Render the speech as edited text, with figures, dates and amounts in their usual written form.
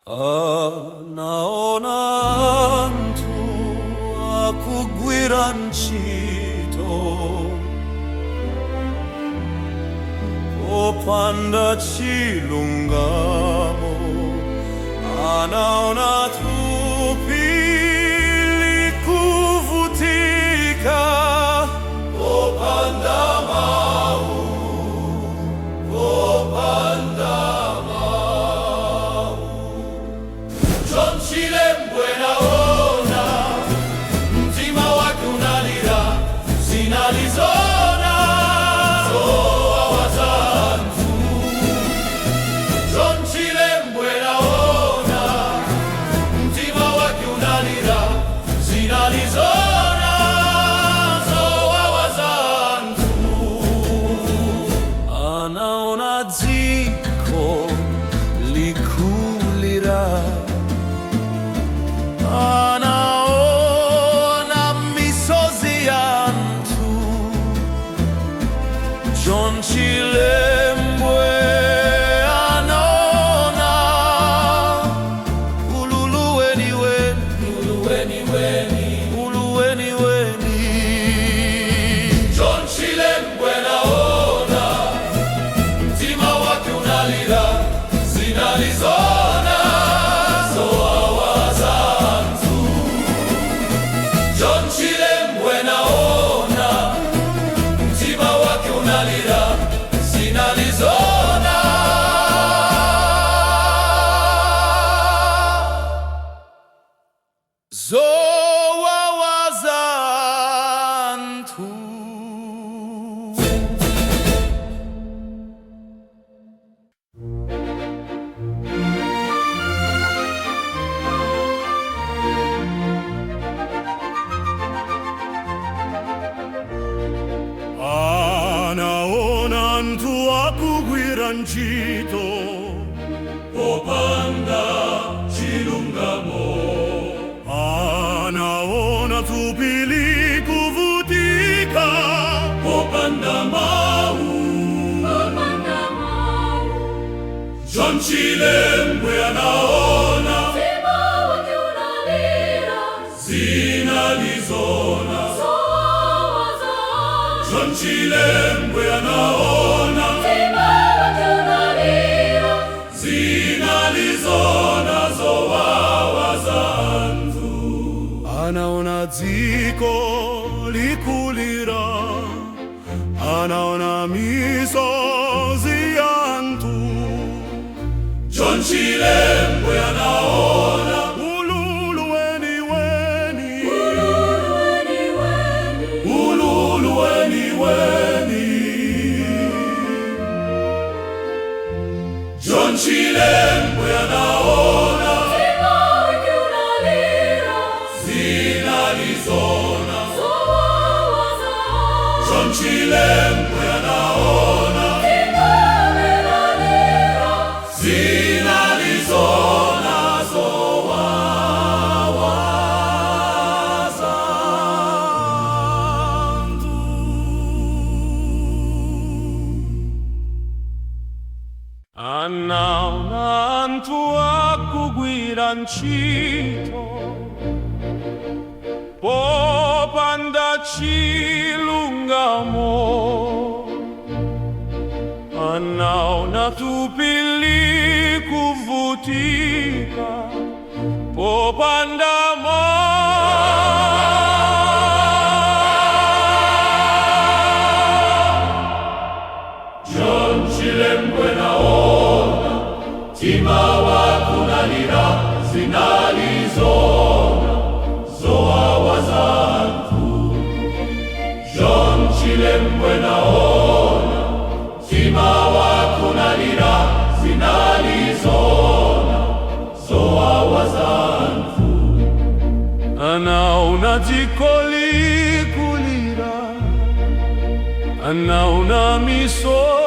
Anaona anthu akugwira ntchito popanda chilungamo. Anaona thupi likuvutika popanda mawu, popanda mawu. John Chilembwe anaona, mtima wake unalira, zinali zoona zowawa za anthu. John Chilembwe anaona, mtima wake unalira, zinali zoona zowawa za anthu. Anaona dziko likulira, anaona misozi ya anthu. John Chilembwe anaona ululu weni weni, ululu weni weni, ululu weni weni. John Chilembwe anaona, mtima wake unalira, zinali zoona zowawa za anthu. John Chilembwe anaona, mtima wake unalira, zinali zoona zowawa za anthu. Anaona anthu akugwira ntchito popanda chilungamo. Anaona thupi likuvutika popanda mawu. John Chilembwe anaona, zinali zoona. John Chilembwe anaona, zinali zoona zowawa za anthu. Anaona dziko likulira, anaona misozi ya anthu. John Chilembwe anaona, ululu weni weni, ululu weni weni. John Chilembwe anaona, zinali zoona. John Chilembwe anaona, zinali zoona zowawa za anthu. Anaona anthu akugwira ntchito popanda chilungamo. Anaona thupi likuvutika popanda mawu. John Chilembwe anaona, mtima wake unalira, zinali zoona zowawa za anthu. John Chilembwe anaona, mtima wake unalira, zinali zoona zowawa za anthu. Anaona dziko likulira, anaona misozi.